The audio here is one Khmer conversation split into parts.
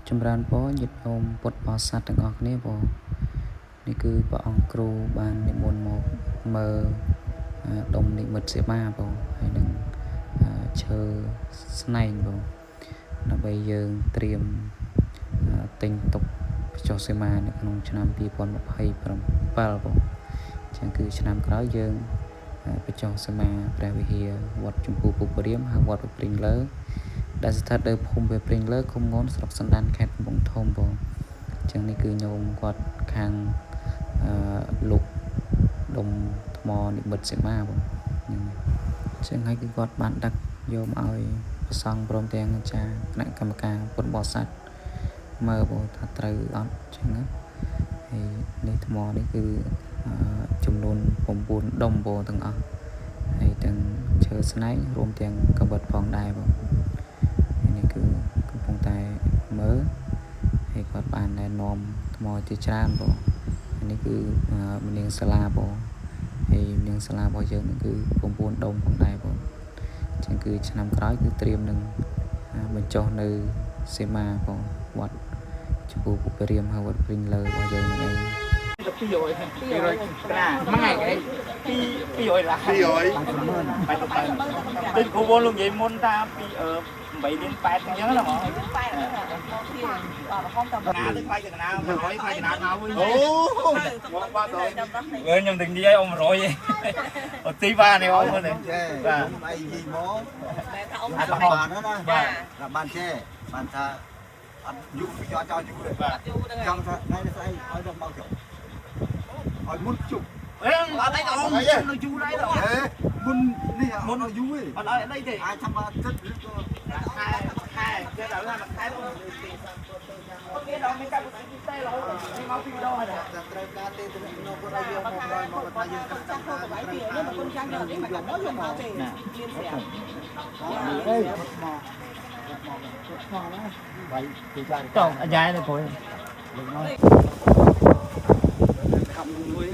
ចម្រើនពរញាតិញោមពុទ្ធបរិស័ទទាំងអស់គ្នាបងនេះគឺព្រះអង្គគ្រូបាននិមន្តមកមើលដុំនិមិត្តសីមាបងហើយនឹងឈើស្នែងបងដើម្បីយើងត្រៀមទិញទុកបញ្ចុះសីមានៅក្នុងឆ្នាំ2027បងចឹងគឺឆ្នាំក្រោយយើងបញ្ចុះសីមាព្រះវិហារវត្តចម្ពូពុព្រាមហៅវត្តព្រិងលើដែលស្ថិតនៅភូមិវាព្រិងលើឃុំងនស្រុកសណ្ដានខេត្តកំពង់ធំបងអញ្ចឹងនេះគឺញោមគាត់ខាងអឺលុកដុំថ្មនិមិត្តសីមាបងហ្នឹងអញ្ចឹងហើយគឺគាត់បានដឹកយកមកឲ្យព្រះសង្ឃព្រមទាំងអាចារ្យគណៈកម្មការពុទ្ធបរិស័ទមើលបងថាត្រូវអត់អញ្ចឹងណាហើយនេះថ្មនេះគឺចំនួន9ដុំបងទាំងអស់ហើយទាំងឈើស្នែងរួមទាំងកបិតផងដែរបងនេះគឺកំពុងតែមើលហើយគាត់បានណែនាំថ្មជាច្រើនបងនេះគឺមនាងសាលាបងហើយមនាងសាលារបស់យើងនឹងគឺ9ដុំផងដែរបងអញ្ចឹងគឺឆ្នាំក្រោយគឺត្រៀមនឹងបញ្ចុះនៅសីមាបងវត្តចំពោះពុព្រាមហើយវត្តព្រិញលើរបស់យើងនឹងឯង 200 200ណាមួយថ្ងៃគេ2 200ឡា 200 បែបបែបទិញគ្រូវលោកនិយាយមុនថាពី8លាន8អញ្ចឹងណាហ្មង 8ហ្នឹងអត់ហមតែ ណាទៅខ្លាយទៅកណា100ខ្លាយកណាមកវិញ អូមកបាទដល់ វើខ្ញុំទាំងនិយាយអ៊ំ100ឯងអត់ទីបានទេអ៊ំនេះ ចេះ បាទ អីនិយាយមក តែថាអ៊ំ អត់បានណាបាទបានចេះបានថាអត់យូរចោលចោលយូរទេ បាទ យូរហ្នឹង ចង់ថាថ្ងៃនេះស្អីឲ្យដល់មកចុះឲ្យមុនជប់ អេអត់អីអ៊ំនៅយូរដែរ ហេមុននេះមុនយូរទេ អត់ឲ្យអីទេ អាចថាមកទឹកឬក៏ ខែខែគេដល់ថាមួយខែអូគេដល់មានកាប់ទីទេរហូតមកពីដងហើយ តែត្រូវការទេទៅនៅគាត់ឲ្យយកមកដល់មកថាយើង កូនចាស់ចូលទៅវាយពីនេះមកកូនចាស់យកនេះមកយកមកយកទេមានស្រាប់ អេមកមកមកណាបាយពីចា តោះអាយ៉ៃទៅព្រោះ លោកនោះខំមួយ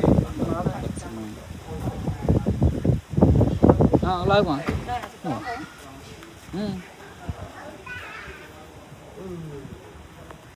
អើលើមក ដែរ អឺ